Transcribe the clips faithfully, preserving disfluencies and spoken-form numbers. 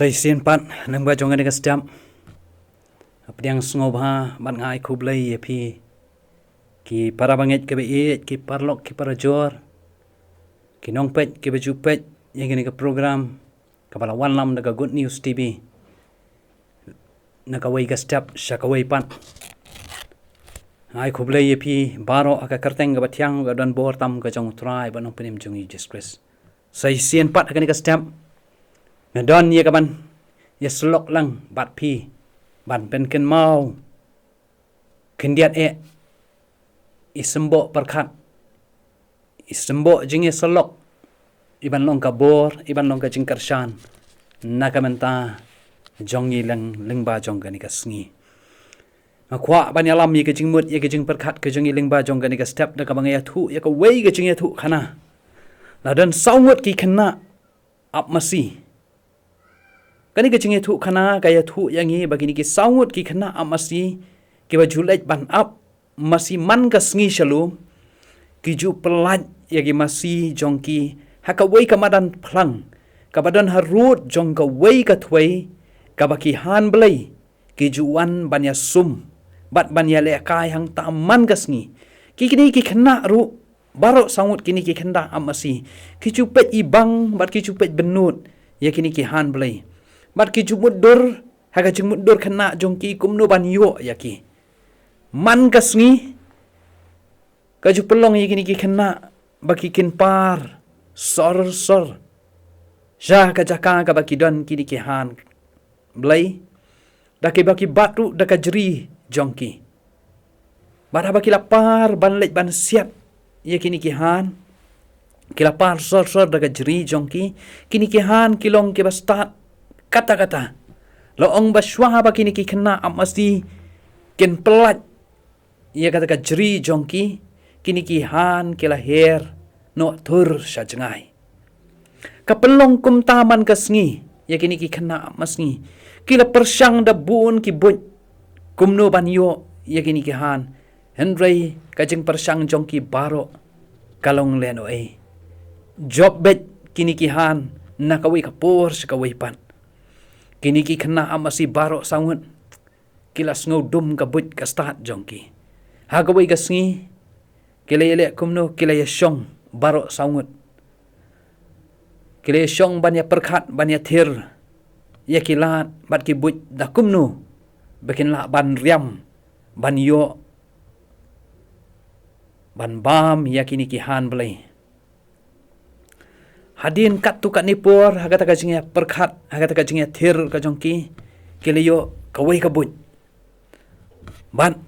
Sa shisien pat, lyngba jong kane ka step, nga pdiang sngewbha bad nga ai khublei ïa phi, ki para bangeit kiba ïeit, ki paralok ki parajor, ki nongpeit kiba ju peit ïa kane ka program kaba la wanlam da ka Good News T V, na kawei ka step sha kawei pat. Nga ai khublei ïa phi baroh ha ka kyrteng kaba thiang, ka donbor tam ka jong U Trai bad Nongpynim jong ngi Jisu Khrist. Sa shisien pat ha kane ka step, nga don ïa kaban ïasyllok lang bad phi, ban pynkynmaw khyndiat eh i symboh pyrkhat, i symboh jingïasyllok, iban long ka bor, iban long ka jingkyrshan na ka bynta jong ngi lyngba jong kane ka sngi. Nga kwah ban ïalam ïa ka jingmut, ïa ka jingpyrkhat ka jong ngi lyngba jong kane ka step, da kaba nga ïathuh ïa kawei ka jingïathuhkhana. La don saw ngut ki khynnah ap masi. Kane ka jingïathuhkhana ka ïathuh ïa ngi ba kine ki saw ngut ki khynnah ap masi, kiba ju leit ban ap masi man ka sngi sha lum, ki ju pyllait ïa ki masi jong ki ha kawei ka madan phlang kaba don harud jong kawei ka thwei, kaba ki han blei ki ju wan ban ïasum bad ban ïalehkai hangta man ka sngi. Ki kine ki khynnah ruh, baroh saw ngut kine ki khynnah ap masi, ki ju peit ibang bad ki ju peit bynnud ïa kine ki han blei, bad ki ju mutdur ha ka jingmutdur khynnah jong ki kumno ban ïoh ïa ki. Man ka sngi, ka ju pynlong ïa kine ki khynnah ba ki kin par sor sor sha ka jaka kaba ki don kine ki han blei, da kiba ki bat ruh da ka jri jong ki. Bad haba ki la par ban leit ban siat ïa kine ki han, ki la par sor sor da ka jri jong ki, kine ki han ki long kiba stad katta katta. La ong ba shuwa haba kine ki khynnah ap masi kin pyllait ïa kata ka jri jong ki, kine ki han ki la her noh thur sha jngai. Ka pynlong kumta man ka sngi ïa kine ki khynnah ap masi. Ki la pyrshang da bun ki buit kumno ban ïoh ïa kine ki han, hynrei ka jingpyrshang jong ki baroh ka long lehnohei. Jop beit kine ki han na kawei ka por sha kawei pat. Kine ki khynnah ap masi baroh saw ngut ki la sngew dum ka buit ka stad jong ki. Ha kawei ka sngi, ki la ïaleh kumno, ki la ïashong baroh saw ngut. Ki la ïashong ban ïapyrkhat, ban ïathir ïa ki lad bad ki buit da kumno ba kin lah ban riam, ban ïoh, ban bam ïa kine ki han blei. Hadien katto katne por, ha kata ka jingïapyrkhat, ha kata ka jingïathir ka jong ki, ki la ïoh kawei ka buit. Bad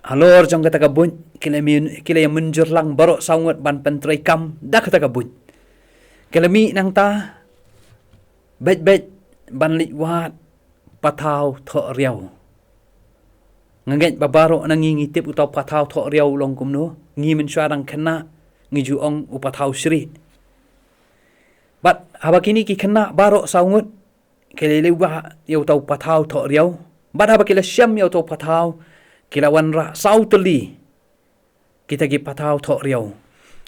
halor jong kata ka buit, ki la myn-, ki la ïamynjur lang baroh saw ngut ban pyntreikam da kata ka buit. Ki la mih nangta beit beit ban leit wad pathaw thohriaw. Nga ngeit ba baroh na ngi ngi tip uta u pathaw thohriaw u long kumno, ngi mynshuwa dang khynnah ngi ju ong u pathaw shrieh. Bad haba kine ki khynnah baroh saw ngut ki la leit wad ïa uta u pathaw thohriaw, bad haba ki la shem ïa uta u pathaw, ki la wanrah saw tylli kita ki pathaw thohriaw.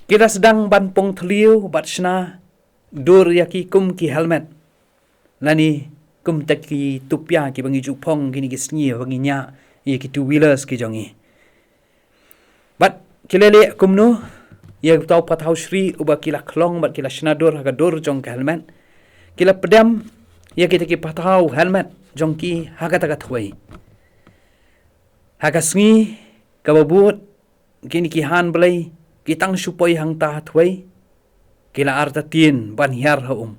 Ki la sdang ban pong thliew bad shna dur ïa ki kum ki helmet, lane kum kita ki tupia kiba ngi ju phong kine ki sngi ba ngi ñiah ïa ki two wheelers ki jong ngi. Bad ki la leh kumno, ïa uta u pathaw shrieh uba ki la khlong bad ki la shna dur ha ka dur jong ka helmet, ki la pdem ïa kita ki pathaw helmet jong ki ha kata ka thwei. Ha ka sngi kaba bud, kine ki han blei ki tang shu poi hangta ha thwei, ki la artatien ban hiar ha um.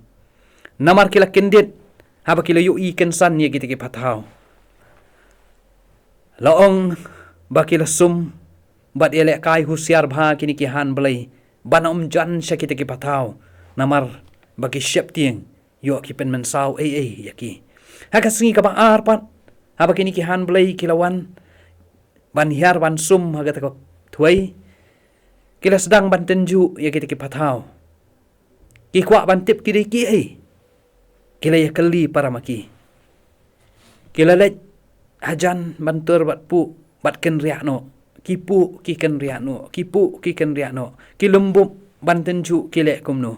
Namar ki la kyndit haba ki la ïohi kynsan ïa kita ki pathaw. La ong ba ki la sum bad ïalehkai husiar bha kine ki han blei ban ym jan sha kita ki pathaw, namar ba ki sheptieng ïoh ki pynmynsaw ei ei ïa ki. Ha ka sngi kaba ar pat, haba kine ki han blei ki la wan ban hiar ban sum ha kata ka thwei, ki la sdang ban tynjuh ïa kita ki pathaw. Ki kwah ban tip ki dei kiei. Ki la ïakylli para ma ki. Ki la leit hajan ban tur bad puh bad kynriah noh. Ki puh ki kynriah noh, ki puh ki kynriah noh. Ki lum bup ban tynjuh ki leh kumno.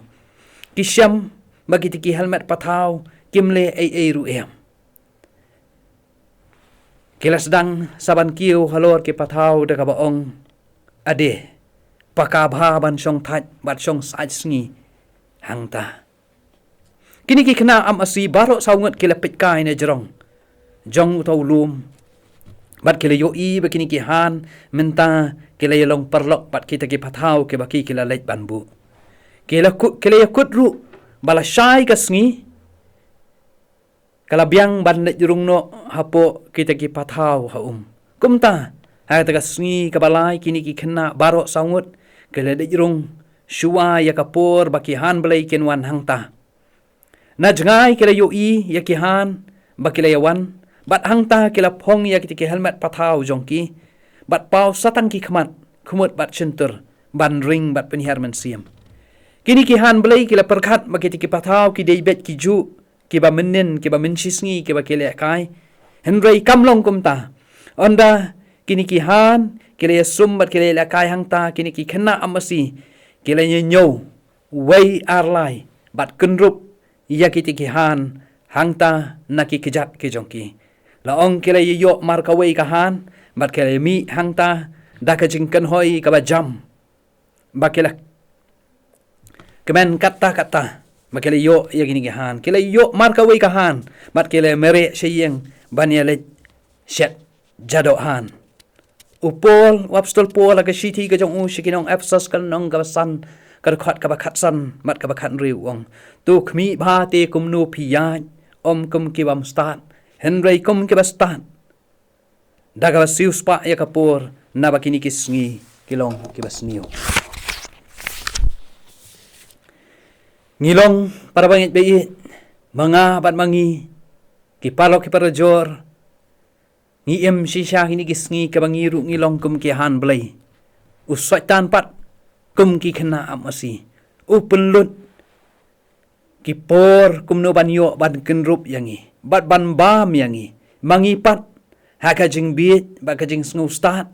Ki shem ba kita ki helmet pathaw kim leh ei ei ruh em. Ki la sdang sa ban kiew halor ki pathaw da kaba ong, ade, paka bha ban shong thait bad shong sait sngi hangta. Kine ki khynnah ap masi baroh saw ngut ki la peit kai na jrong jong uta u lum, bad ki la ïohi ba kine ki han mynta ki la ïalong paralok bad kita ki pathaw kiba ki ki la leit ban buh. Ki la kut, ki la ïakut ruh ba lashai ka sngi ka la biang ban leit rung noh hapoh kita ki pathaw ha um. Kumta ha kata ka sngi kaba lai kine ki khynnah baroh saw ngut ki la leit rung shuwa ïa ka por ba ki han Blei kin wan hangta. Na jngai ki la ïohi ïa ki han ba ki la ïawan, bad hangta ki la phong ïa kita ki helmet pathaw jong ki, bad paw satang ki khmat, khmut bad shyntur ban ring bad pynhiar mynsiem. Kine ki han Blei ki la pyrkhat ba kita ki pathaw ki dei beit ki juh kiba mynnin, kiba mynshisngi kiba ki lehkai. Hynrei kam long kumta. Ynda kine ki han ki la ïasum bad ki la lehkai hangta, kine ki khynnah ap masi ki la ïañiew wei ar lai bad kynrup ïa kita ki han hangta na ki kjat ki jong ki. La ong ki la ïoh mar kawei ka han bad ki la mih hangta da ka jingkynhoi kaba jam ba ki la kmen katta katta ba ki la ïoh ïa kine ki han. Ki la ïoh mar kawei ka han bad ki la mareh sha ïing ban ïaleit shet jadoh han. U Paul, u Apostol Paul ha ka shithi ka jong u sha ki nong Ephesus ka lynnong kaba san, ka dkhot kaba khatsan bad kaba khathynriew u ong, to khmih bha te kumno phi ïaid, ym kum ki bym stad, hynrei kum kiba stad, da kaba siew spah ïa ka por, naba kine ki sngi ki long kiba sniew. Ngi long para bangeit ba ïeit, ma nga bad ma ngi, ki paralok ki parajor, ngi im shisha kine ki sngi kaba ngi ruh ngi long kum ki han Blei. U Soitan pat kum ki khynnah ap masi u pynlut ki por kumno ban ïoh ban kynrup ïa ngi bad ban bam ïa ngi. Ma ngi pat ha ka jingbieit bad ka jingsngewstad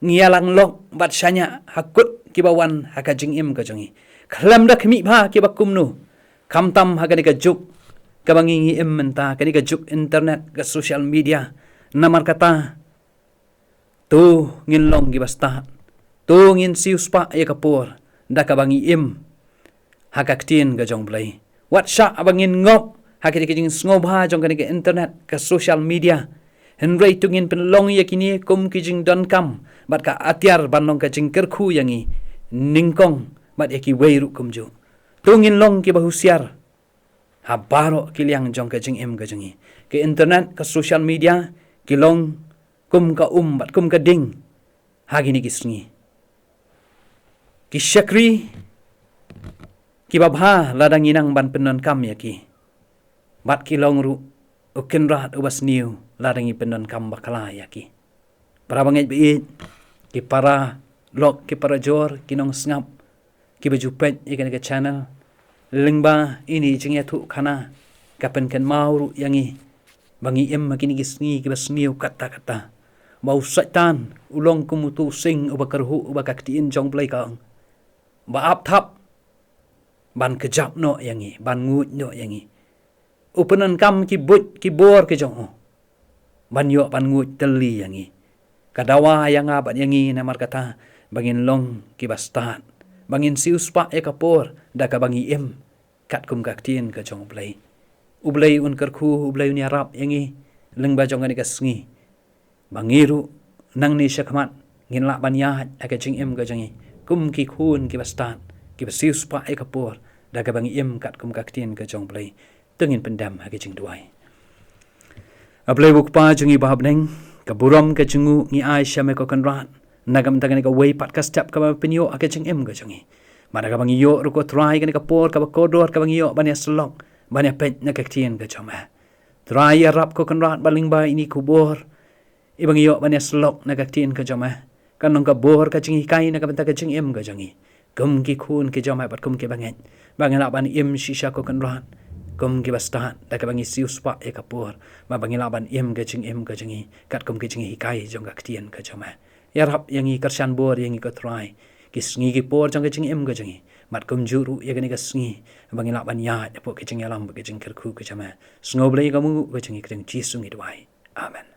ngi ïalang lok bad shaniah ha kut kiba wan ha ka jingim ka jong ngi. Khlem da khmih bha kiba kumno, khamtam ha kane ka juk kaba ngi ngi im mynta, kane ka juk internet, ka social media. Namar kata, to ngin long kiba stad, to ngin siew spah ïa ka por da kaba ngi im ha ka ktien ka jong Blei. Wat shah ba ngin ngop ha kane ka jingsngewbha jong kane ka internet, ka social media. Hynrei to ngin pynlong ïa kine kum ki jingdonkam bad ka atiar ban long ka jingkyrkhu ïa ngi nyngkong bad ïa kiwei ruh kumjuh. To ngin long kiba husiar ha baroh ki liang jong ka jingim ka jong ngi. Ka internet, ka social media ki long kum ka um bad kum ka ding ha kine ki sngi. Ki shakri kiba bha lada ngi nang ban pyndonkam ïa ki, bad ki long ruh u kynrad uba sniew lada ngi pyndonkam bakla ïa ki. Para bangeit ba ïeit, ki paralok ki parajor, ki nongsngap kiba ju peit ïa kane ka channel, lyngba ine i jingïathuhkhana ka pynkynmaw ruh ïa ngi ba ngi im ha kine ki sngi kiba sniew katta katta, ba u Soitan u long kum utu u sing uba kyrhuh uba ka ktien jong Blei ka ong, ba ap thap ban kjap noh ïa ngi, ban nguid noh ïa ngi. U pyndonkam ki buit ki bor ki jong u ban ïoh ban nguid tylli ïa ngi. Ka dawa ïa nga bad ïa ngi namar kata ba ngin long kiba stad, ba ngin siew spah ïa ka por da kaba ngi im katkum ka ktien ka jong U Blei. U Blei un kyrkhu, U Blei un ïarap ïa ngi lyngba jong kane ka sngi, ba ngi ruh nangne shakhmat ngin lah ban ïaid ha ka jingim ka jong ngi kum ki khun kiba stad, kiba siew spah ïa ka por da kaba ngi im katkum ka ktien ka jong U Blei. To ngin pyndem ha ka jingduwai. A Blei U Kpa jong ngi ba ha bneng, ka burom ka jingnguh ngi ai sha me ko Kynrad na ka bynta kane kawei pat ka step kaba me pynïoh ha ka jingim ka jong ngi. Bad da kaba ngi ïoh ruh ko Trai kane ka por kaba kordor kaba ngi ïoh ban ïasyllok ban ïapeit na ka ktien ka jong me. Trai ïarap ko Kynrad ba lyngba ine i khubor iba ngi ïoh ban ïasyllok na ka ktien ka jong me, kan long ka bor ka jinghikai na ka bynta ka jingim ka jong ngi kum ki khun ki jong me bad kum ki bangeit, ba ngi lah ban im shisha ko Kynrad kum kiba stad da kaba ngi siew spah ïa ka por, ba ba ngi lah ban im ka jingim ka jong ngi katkum ka jinghikai jong ka ktien ka jong me. Ïarap ïa ngi, kyrshan bor ïa ngi ko Trai, ki sngi ki por jong ka jingim ka jong ngi, Bad kumjuh ruh ïa kane ka sngi ba ngin lah ban ïaid hapoh ka jingïalam bad ka jingkyrkhu ka jong me. Sngewbha ïa ka mut ka jong ngi, ha ka kyrteng Jisu ngi duwai. Amen.